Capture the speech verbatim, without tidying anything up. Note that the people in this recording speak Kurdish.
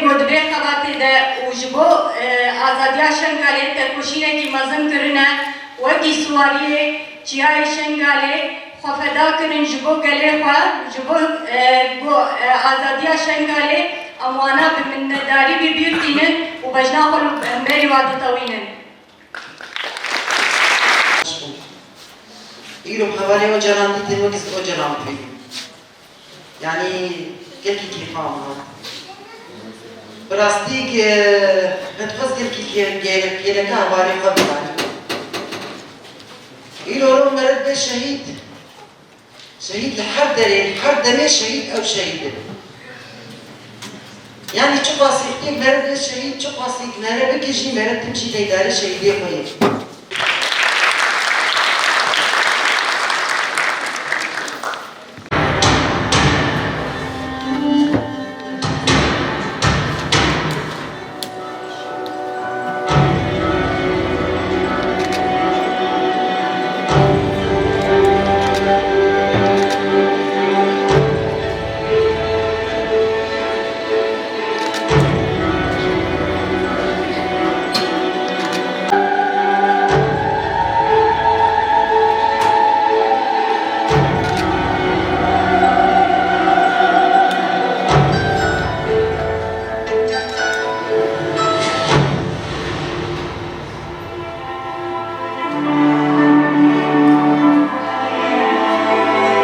Ku di vê xebatê de û ji bo, e, azadiya Şengalê tekoşînekî mezin kirine, wekî Siwariyê Çiyayê Şengalê xwe feda kirin ji bo gelê xwe, ji bo, e, ku, e, azadiya Şengalê em wana bi minnetdarî bibîrtînin û bejna xwe li hemberî wa ditewînin. Îro hevalê Ocalan dîtin wekî Ocalan bû. Yanî gelkî kêfa min hat. Bi rastî, e, min dixwest gelkî kê-, kê-, kêleka hevalê xwe bibarînim. Îro ro meriv be şehîd. Şehîd li her derê, her demê şehîd ew şehîd e. Yanî çiqasî tê meriv be şehîd, çiqasî mere bike jî meriv tim jî teydarê şehîdê xwe ye.